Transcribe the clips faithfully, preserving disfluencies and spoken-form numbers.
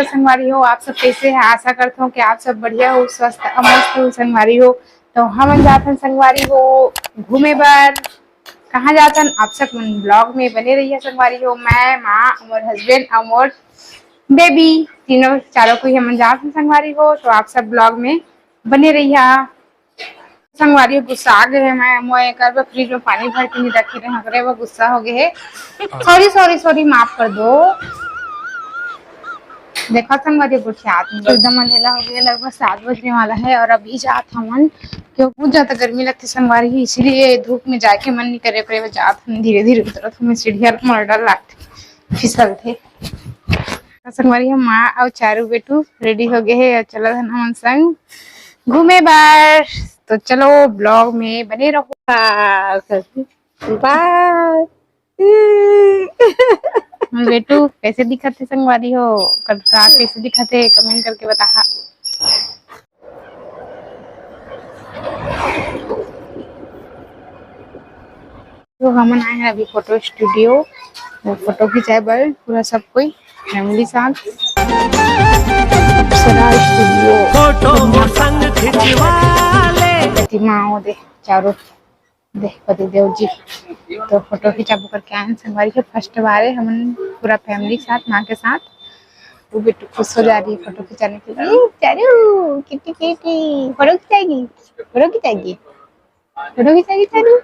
संगवारी हो, आप सब कैसे हैं? आशा करता हूँ कि आप सब बढ़िया हो, स्वस्थ और मस्त हो संगवारी हो। तो हमन जात हन संगवारी हो घूमे बर। कहाँ जात हन, आप सब मन vlog में बने रहिए संगवारी हो। मैं, माँ, मोर husband और मोर baby, तीनों चारों कोई हमन जात हन संगवारी हो। तो आप सब vlog में बने रहिए। संगवारी गुस्सा आ गए हैं, मैं मोए एकर बर फ्रिज में पानी भर के नहीं रखे रहे, ओकरे बर गुस्सा हो गए है। सॉरी सॉरी सॉरी, माफ कर दो। देखा संगवारी, गुस्सा एकदम अंधेला हो गया, लगभग सात बजने वाला है और अभी जात हमन, क्यों बहुत ज्यादा गर्मी लगती संगवारी ही, इसीलिए धूप में जाके मन नहीं करे, ओकरे बर जात हम धीरे धीरे उतरत हमें सीढ़िया मोर डर लगते फिसल थे। संगवारी हम माँ और चारू बेटू रेडी हो गए है और चलत हन हमन संग घूमे बर। तो चलो vlog में बने रहो। बाय। बेटू कैसे दिखत है संगवारी हो, कटरा कैसे दिखत है, comment करके बताहा। तो हमन आए हैं अभी फोटो स्टूडियो, फोटो खिंचाए बर पूरा सब कोई फैमिली साथ। अप्सरा स्टूडियो। फोटो मोर संग खिंचवा ले। प्रतिमा हो दे चारों, दे पति देव जी। तो फोटो खिंचाबो करके आए हैं संगवारी के फर्स्ट बार है हमन पूरा फैमिली के साथ, माँ के साथ। वो बेटू खुश हो जा रही है फोटो खिंचाने के लिए। चारू किटी किटी फोटो खिंचाएगी, फोटो खिंचाएगी। फोटो खींचा, खींचा लो।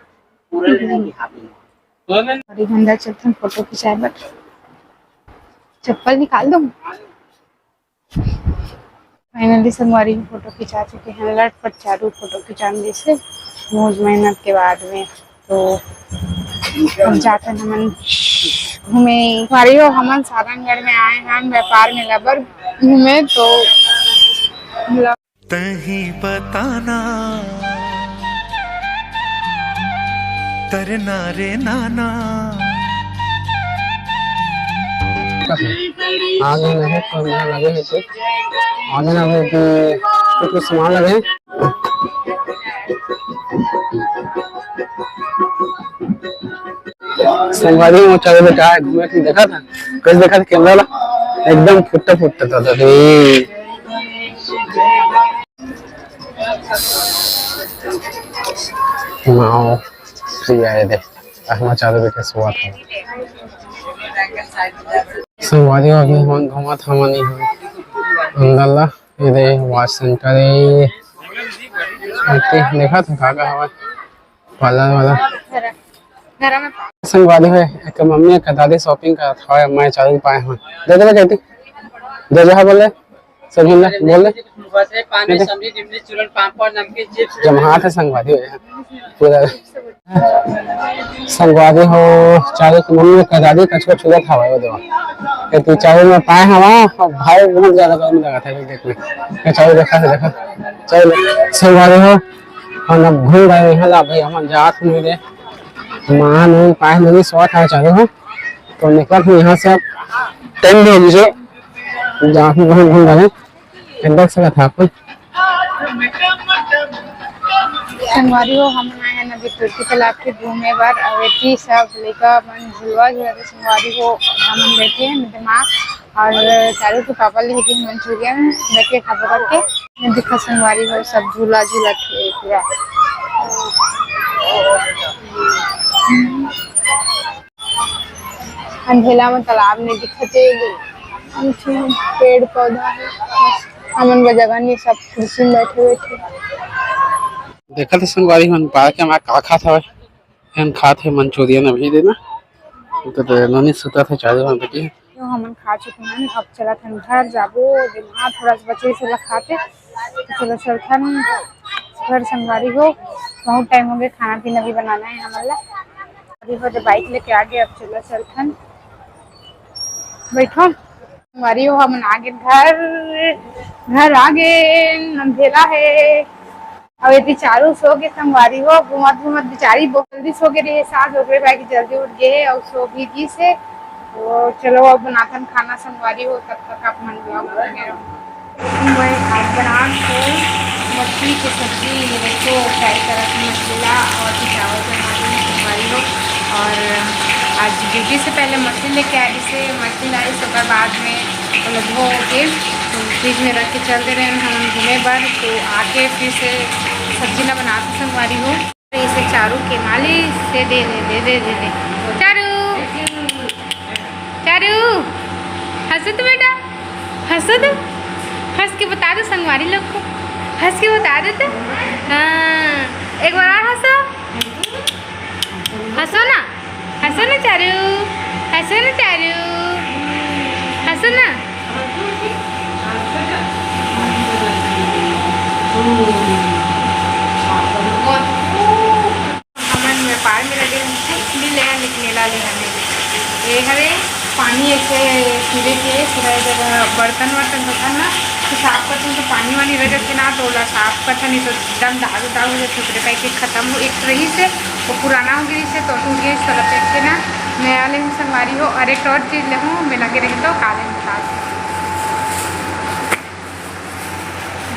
अरे गंदा चलथन फोटो खिंचाए बर, चप्पल निकाल दो। फाइनली संगवारी फोटो खिंचा चुके हैं, लटपट चारू फोटो खिंचान जैसे मौज मेहनत के बाद में। तो हम जाते हैं हमन घूमे। संगवारी हो, हमन सारंगढ़ में आए हैं व्यापार मेला बर घूमे, तो तही बताना, तरना रे नाना। आगे नहीं, तो यहाँ लगे हैं कुछ। आगे ना हो कि कुछ सामान लगे हैं। संगवारी हो, चलो बेटा, घूमे के देखा था, कैसे देखा था कैमरा ला, एकदम फुट्टा फुट्टा था रे। नाव, ठीक है, दे। अहमा चालू बेटा सुआ था। संगवारी हो, अभी हमन घूमत हमन ही अंदर ला, ये दे वॉच सेंटर है। देखा था का का हवा? पार्लर वाला। संगवारी हो, एक मम्मी एक दादी शॉपिंग करत हवय, मैं चालू पाए हूँ। दे दे कहती, दे जो है बोल रहे, सब बोल रहे, बोल रहे। बस है पानी, समझी, निमली, चूरन, पापड़, नमकीन, चिप्स। जब हाथ है संगवारी हो, पूरा संगवारी हो, चालू की मम्मी एक दादी कछुआ छुआ था वो दो। कहती चालू में पाए हवा, और भाई बहुत ज्यादा गर्मी लगा था देख में। चालू देखा था, देखा। चालू संगवारी हो, हम अब घूम रहे हैं ला भाई, हम जात नहीं दे। माँ नहीं पाए नहीं सोच है चालू हो। तो निकल फिर यहाँ से अब टाइम भी हो गई जो जात में घूम घूम रहे हैं। अंदर से था कोई। संगवारी हो, हम आए हैं नदी तुर्की तालाब के घूमे बर। अवेती सब लइका मन झुलवा झुला के संगवारी हो, हम बैठे हैं दिमाग और चारू के पापा ले गए मंचूरियन बैठ के खाबो करके। ये देखो संगवारी हो, सब झूला झूला के पूरा अंधेला में तालाब नहीं दिखते, पेड़ पौधा है, हमन का जगह नहीं, सब कुर्सी में बैठे बैठे। देखा था संगवारी मन पार्क में का खात हवे, हम खात है मंचूरियन अभी देना, तो ननी सुता था चालू हम बैठे। तो हमन खा चुके हैं, अब चलत हन घर जाबो, दिमाग थोड़ा सा बचे से खाते, तो चलो चलथन घर संगवारी हो, बहुत टाइम हो गया, खाना पीना भी बनाना है हमन ला। अभी हो तो बाइक लेके आ गए, अब चलो चलथन, बैठो संगवारी हो, हमन आ गए घर, घर आ गए, अंधेला है। अब एती चारू सो के संगवारी हो, घूमत घूमत बेचारी बहुत जल्दी सो के रहे सास, ओकरे पाए कि जल्दी उठ गए और सो भी गिस हे। तो चलो अब बनाथन खाना संगवारी हो, तब तक आप मन vlog में बने रहो। मैं आज बना के मछली की सब्जी, ये देखो फ्राई करा थी मछली ला और भी चावल बना रही हूँ संगवारी हो। और आज ड्यूटी से पहले मछली लेके आ रही से मछली लाई, ओकर बाद में ओला धो के फ्रिज में रख के चल दे रहे हैं हम घूमे बर। तो आके फिर से सब्जी ला बनाते संगवारी हो। इसे चारू के मालिश से दे दे दे दे दे दे। चारू, चारू, हंसो तो बेटा, हंसो तो, हंस के बता दो संगवारी लोग को, हंस के बता दो तो। हाँ, एक बार और हंसो, हंसो ना, हंसो ना चारू, हंसो ना चारू, हंसो ना। हमन व्यापार में लगे हन, कुछ नहीं ले हन, लेकिन एला ले हन। ये हरे पानी ऐसे पीले के पूरा जगह बर्तन वर्तन धोथन ना, तो साफ करथन तो पानी वानी रह जाथे ना, तो ओला साफ करथन, नहीं तो एकदम दाग दाग हो जाथे। ओकरे पाई के खत्म हो, एक रही से वो पुराना हो गई से तो टूट गई, तो ओला फेंक के ना नया ले हूँ संगवारी हो। और एक और चीज ले हूँ, मैं लगे रहे तो काले बता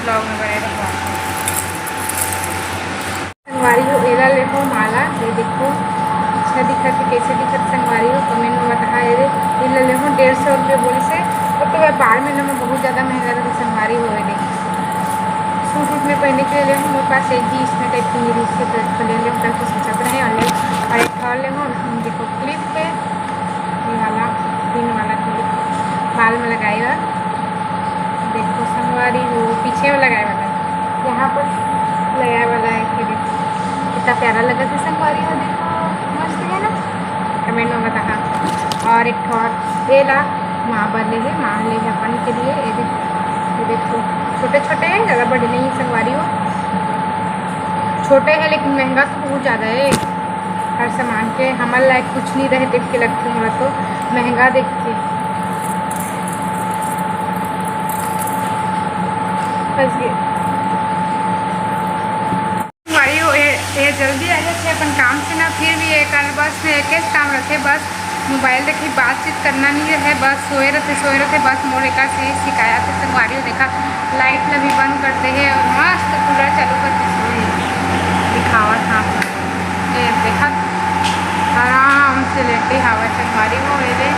ब्लॉग में बने रहो। संगवारी हो, एला लेबो माला, ये देखो, अच्छा दिखत है, कैसे दिखत संगवारी हो, कमेंट में बताहा। ये दे, एला लेबो डेढ़ सौ रुपये बोली से, वो तो व्यापार में ना बहुत ज़्यादा महंगा रहता संगवारी हो। ये देखो, सूट वूट में पहने के लिए लेबो, मेरे पास एक ही इसमें टाइप की मिली से, तो इसको ले लेबो करके सोचत रहे। और ले, और एक और लेबो, देखो क्लिप पे, ये वाला पिन वाला क्लिप बाल में लगाए बर। देखो संगवारी हो, पीछे में लगाए वाला है, यहाँ पर लगाए वाला है। ये देखो कितना प्यारा लगा था संगवारी हो, देखो मस्त है ना, कमेंट में बताहा। और एक ठो और ये ला माँ बर ले है, माँ ले है अपन के लिए। ये देखो, ये देखो छोटे छोटे हैं, ज़्यादा बड़े नहीं है संगवारी हो, छोटे हैं लेकिन महंगा तो बहुत ज़्यादा है। हर सामान के हमर लायक कुछ नहीं रहे देख के लगथे मोला तो महंगा देख के। फंस गए। भाई, ये, ये जल्दी आ जाते अपन काम से ना, फिर भी ये कल बस में एक काम रहते, बस मोबाइल देखी बातचीत करना नहीं रहे, बस सोए रहते, सोए रहते, बस मोर एक से शिकायत है संगवारी हो। देखा लाइट ला भी बंद कर दे है और मस्त कूलर चालू करके सोए। दिखावत हाँ, ये देखा आराम से लेटे हवा संगवारी हो। ये दे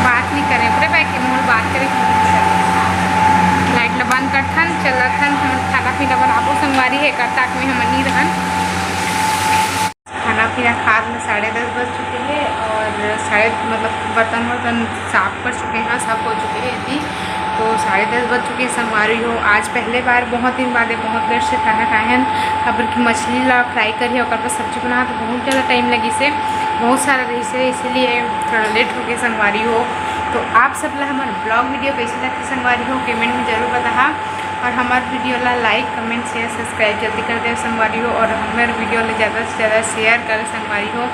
बात नहीं करे, पूरे बैठ के मोर बात करे। लाइट ला बंद करथन, चलथन, हम खाना पीना बनाबो संगवारी है, कर ताक में हम नहीं रहन। खाना पीना खा के साढ़े दस बज चुके हैं और साढ़े, मतलब, बर्तन वर्तन साफ कर चुके हैं, सब हो चुके हैं जी। तो साढ़े दस बज चुके हैं संगवारी हो। आज पहले बार बहुत दिन बाद, बहुत देर से खाना खाए हैं। अब की मछली ला फ्राई करी, ओकर बाद सब्जी बना, तो बहुत ज़्यादा टाइम लगी से, बहुत सारा रही से, इसीलिए थोड़ा लेट हो गए संगवारी हो। तो आप सब ला हमारे ब्लॉग वीडियो कैसे लगते संगवारी हो, कमेंट में जरूर बताहा। और हमारे वीडियो ला लाइक, कमेंट, शेयर, सब्सक्राइब जल्दी कर दे संगवारी हो। और हमारे वीडियो ला ज़्यादा से ज़्यादा शेयर कर संगवारी हो।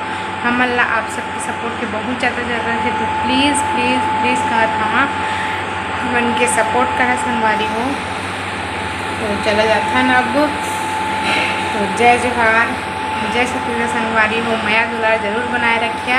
हमन ला आप सबके सपोर्ट के बहुत ज़्यादा ज़रूरत है, तो प्लीज़ प्लीज़ प्लीज़ कहत हवा, हमन के सपोर्ट करा संगवारी हो। तो चला जाथन अब। तो जय जोहार, जय छत्तीसगढ़ संगवारी हो, मया दुलार जरूर बनाए रखिया।